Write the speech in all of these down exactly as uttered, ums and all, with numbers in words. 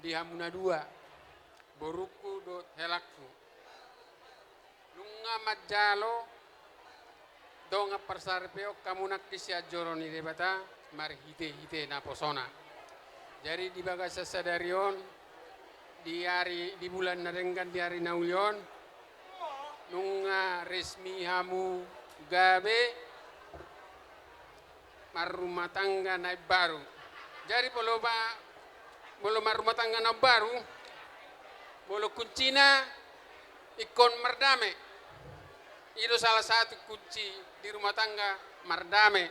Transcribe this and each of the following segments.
di hamu na dua, borungku dohot helangku. Nunga manjalo dongan parsaripeon hamu nangkin sian joro ni Debata marhitehite naposona. Jadi di bagasan sadari on, di ari, di bulan na denggan, di ari na uli on, nunga resmi hamu gabe marrumah tangga na imbaru. Jadi molo ma-, molo marrumah tangga na imbaru, molo kuncina ingkon mardame. I do salah satu kunci di rumah tangga, mardame,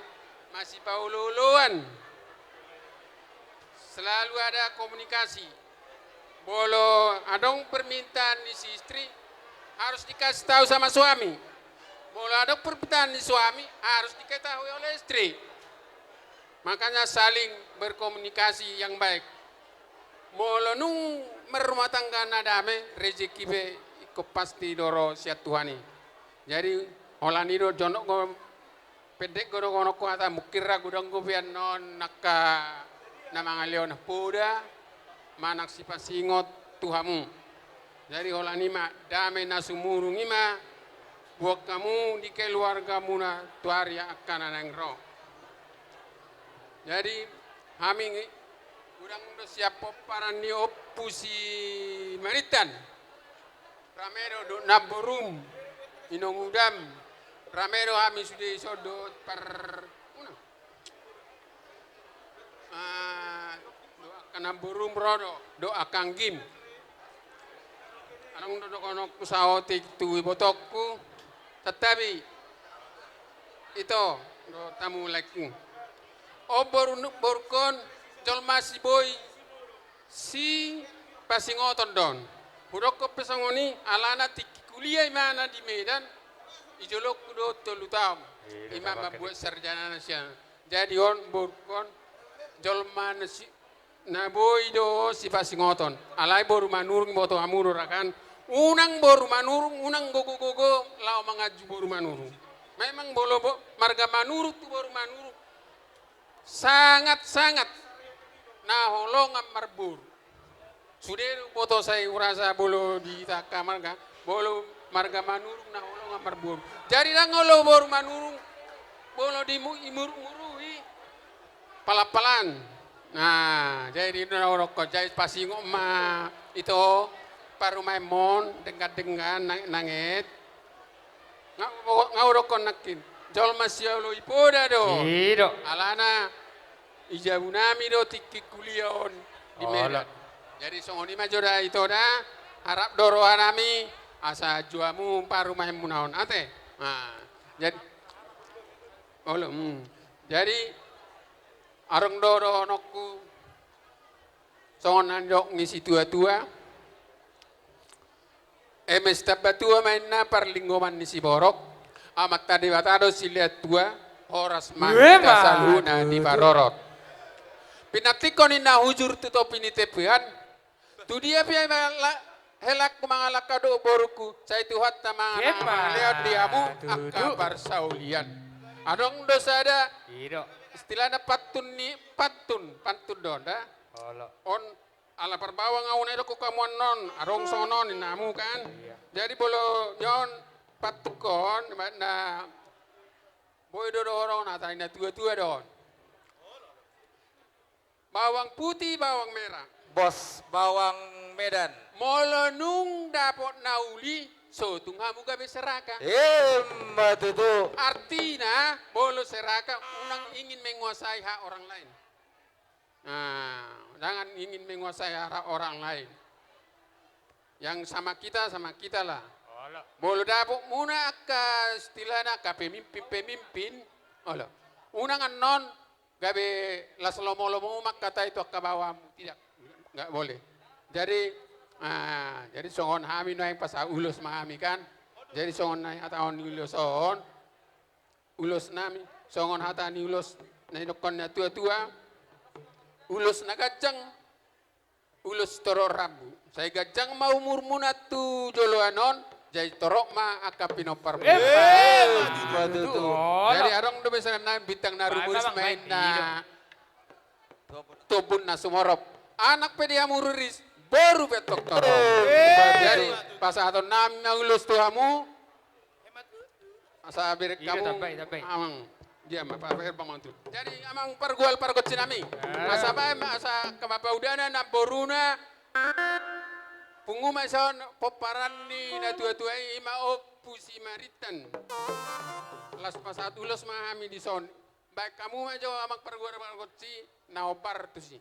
masipaolooloan. Selalu ada komunikasi. Molo adong permintaan ni si istri, harus dikasih tahu sama suami. Molo adong permintaan ni suami, harus diketahui oleh istri. Makanya saling berkomunikasi yang baik. Molo nunga marrumah tangga na dame, rezeki pe ingkon pasti do ro sian Tuhan i. Jadi, holan i do, jonok do, pendek do dohononku hata, mungkin ragu do anggo pe annon angka na mangalehon poda manang sipasingot tu hamu. Jadi holan i ma, dame na sumurung i ma buat hamu di keluargamuna tu ari angka na naeng ro. Jadi hami godang do sian pomparan ni Ompu Simanjuntak. Rame do dohot namborum, inongudam. Rame do hami sude dison dohot par-, unang. Ah, dohot angka namborum ro do, dohot angka anggim. Adong do dohononku saotik tu ibotongku. Tetapi ito do tamu laengku. O boru, borungkon, jolma si boi sipasingoton do on. Hudokkon pe songon i, alana tingki kuliah imana di Medan, di jolongku do tolu taon. Ima mambuat sarjanana sian. Jadi on borungkon, jolma na si-, na boi do sipasingoton. Alai boru Manurung, boto hamu do ra kan. Unang boru Manurung, unang gogo-gogo laho manganju boru Manurung. Memang molo bo-, marga Manurung tu boru Manurung, sangat-sangat na holongan marboru. Sude do boto sai hurasa molo di hita angka marga, molo marga Manurung na holongan marboru. Jadi ndang olo boru Manurung molo di mu-, imuru-murui palan-palan. Nah, jadi na hudokkon, jadi pasingot ma ito parumaenmon, denggan-denggan, nang-, nanget. Nga, nga hudokkon nangkin. Jolma sioloi poda do. I do. Alana i jabunami do tingki kuliah on di Medan. Jadi songon i ma jo da ito da, arap do rohanami asa anju hamu parumaenmuna on. Ate. Nah, jadi, olo, hmm. Jadi adong do dohononku songon na nidok ni situa-tua. Eme sitamba tua ma inna parlinggoman ni siborok, Amanta Debata do silehon tua, horas ma hita saluhutna diparorot. Pinantikkon inna hujur tu topi ni tepian, tu dia pe ma la-, helangku mangalangka dohot borungku, sai Tuhanta ma na mangalehon di hamu angka parsaulian. Adong do sada istilahna pantun ni, pantun, pantun do on da. On Ala parbawang ahu na idokkon hamu annon, adong songon on ninna hamu kan. Jadi molo nion pantungkon, na boi do dohonon, hata ni na tua-tua do on. Bawang putih, bawang merah. Bos, bawang Medan. Molo nunga dapot na uli, so tung hamu gabe serakah. Ima tutu. Artina, molo serakah, unang ingin menguasai hak orang lain. Nah, jangan ingin menguasai hak orang lain. Yang sama kita, sama kita lah. Molo dapot muna angka istilahna angka pemimpin-pemimpin, olo. Unang annon gabe las lomo-lomo mangkatai tu angka bawamu. Tidak, nggak boleh. Jadi, ah, jadi songon hami nuaeng pasahat ulos ma hami kan. Jadi songon na hatahon ni ulos on, ulos nami, songon hata ni ulos na nidokkon ni natua-tua, ulos na ganjang, ulos torop rambu. Sai ganjang ma umurmuna tu joloan on, jadi torop ma angka pinomparmuna. Ima tutu. Jadi adong do biasana bintang na rumoris ma inna tombun na sumorop. Anak pe di hamu riris, boru pe antong torop. Eh. Jadi pasahatonnami ma ulos tu hamu. Asa berek hamu. Tambai, tambai. Amang. Dia ma, pa, pa, pa, mantu. Jadi amang pargual pargonsinami. Ah. Asa baen ma, asa angka bapa udana, namboruna. Pungu ma ison pomparan ni natuatua i, i ma Ompu Simarintan. Las pasahat ulos ma hami dison. Baen hamu ma jo amang pargual pargonsi na hombar tusi.